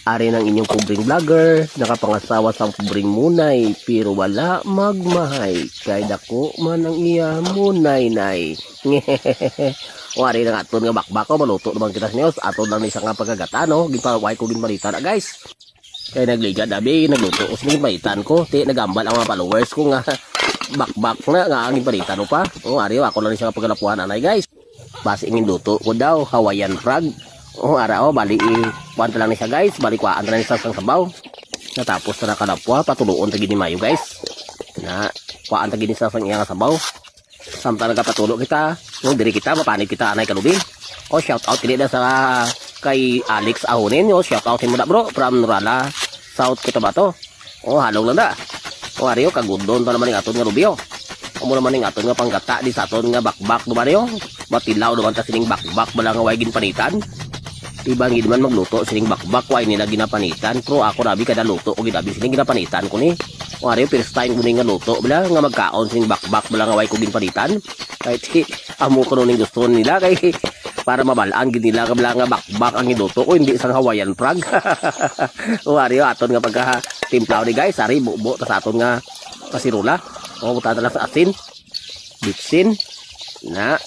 Ari ng inyong pobreng vlogger, nakapangasawa sa pobreng munay, pero wala magmahay, kay dako man ang iya munay nay. O ari ng aton nga bakbak ko, maluto naman kita niyo, aton lang ni siya nga pagkagata, no? Ginpaway ko ginpalitan na, guys. Kaya nagligad abi, nagluto ko sa ginpalitan ko, ti nagambal ang mga followers ko nga bakbak na nga ang ginpalitan ko pa. O ari ako lang ni siya nga pagkalapuan anay, guys. Base ingin luto ko daw, Hawaiian frog. Oh, ara oh, bali i kuan lang ni siya, guys, bali kuan lang ni siya sang sabaw. Natapos na kalapwa, patuluon ta gini mayo, guys. Na kuan ta gini sa sang iya nga sabaw. Samtang nagapatulo kita, no diri kita mapanit kita anay kalubi. Oh, shout out kini na sa kay Alex Ahonin, oh, shout out mo na, bro, from Norala, South Cotabato. Oh, halong lang na. Oh, ari oh, kagundon pa naman ning aton nga rubi oh. Amo naman ning aton nga panggata di sa aton nga bakbak duman yo. Batilaw duman ta sining bakbak bala nga way ginpanitan. Iba gid man magluto sining bakbak way nila ginapanitan. Pero ako rabi kada luto ko gidabi sining ginapanitan ko ni. Wari first time ko ni nga luto bala nga magkaon sining bakbak bala nga way ko ginpanitan. Kahit amo ko ning gusto nila kay para mabalaan gid nila nga bala nga bakbak ang giluto ko, hindi sang Hawaiian frog. Wari aton nga pagka timplaw ni, guys, ari bubo ta sa aton nga kasirula. O butangan ta lang sa asin, bitsin na.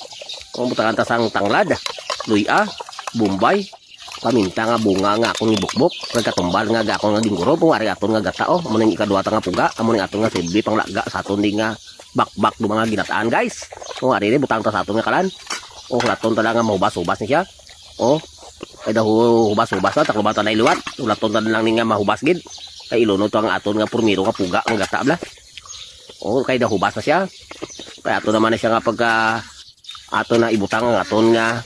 O butangan ta sang tanglad, luya, bombay, paminta nga bunga nga akong ibukbok, kag katumbal nga akong nga ginguro. Kung ari aton nga gata oh, amo ning ikaduha ta nga puga, amo ning aton nga silbi panglaga sa aton di nga bakbak do mga ginataan, guys. Kung ari ni butang ta sa aton nga kalan. Oh, hulaton ta lang nga mahubas-hubas ni siya. Oh, ay daw hubas-hubas na, takluban ta na iluwat. Hulaton ta lang ni nga mahubas gid. Kay ilunod to ang aton nga purmiro nga puga ang gata bla. Oh, kay daw hubas na siya. Kaya ato naman na siya nga pagka ato na ibutang ang aton nga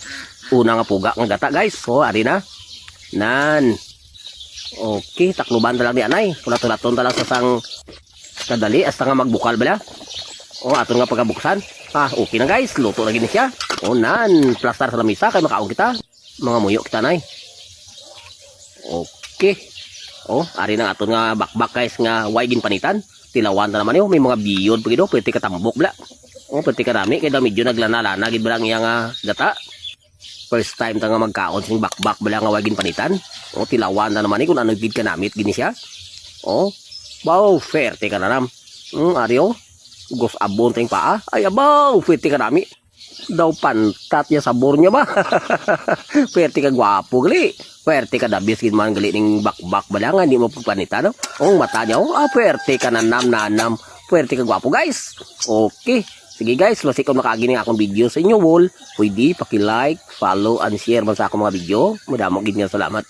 una nga puga nga gata, guys. Oh, ari na. Nan. Okay, takluban ta lang di anay. Hulat-hulaton ta lang sa sang kadali hasta nga magbukal bala. Oh, aton nga pagkabuksan. Ah, okay na, guys. Luto na gini siya. Oh, nan. Plastar sa lamisa kay makaon kita. Mga muyo kita nay. Okay. Oh, ari na aton nga bakbak, guys, nga way ginpanitan. Tilawan ta naman yo, may mga biyod pa gid, pwede katambok bla. Oh, pwede karami kay daw medyo naglana-lana gid bala ang iya nga gata. First time ta nga magkaon sing bakbak bala nga way ginpanitan. Oh, tilawan ta naman ni kung ano gid kanamit gini siya. Oh, wow, ferte ka na ram. Ari oh. Gos abon tayong paa. Ay abaw, ferte ka nami. Daw pantat niya sabor niya ba? Ferte ka gwapo gali. Ferte ka dabis gid man gali ning bakbak bala nga hindi mo pagpanitan. No? Oh, mata niya oh, ah, ferte ka nanam nanam. Ferte ka gwapo, guys. Okay. Sige guys, basta kung makaagi ning akong video sa inyo wall, pwede paki-like, follow, and share man sa akong mga video. Madamo gid nga salamat.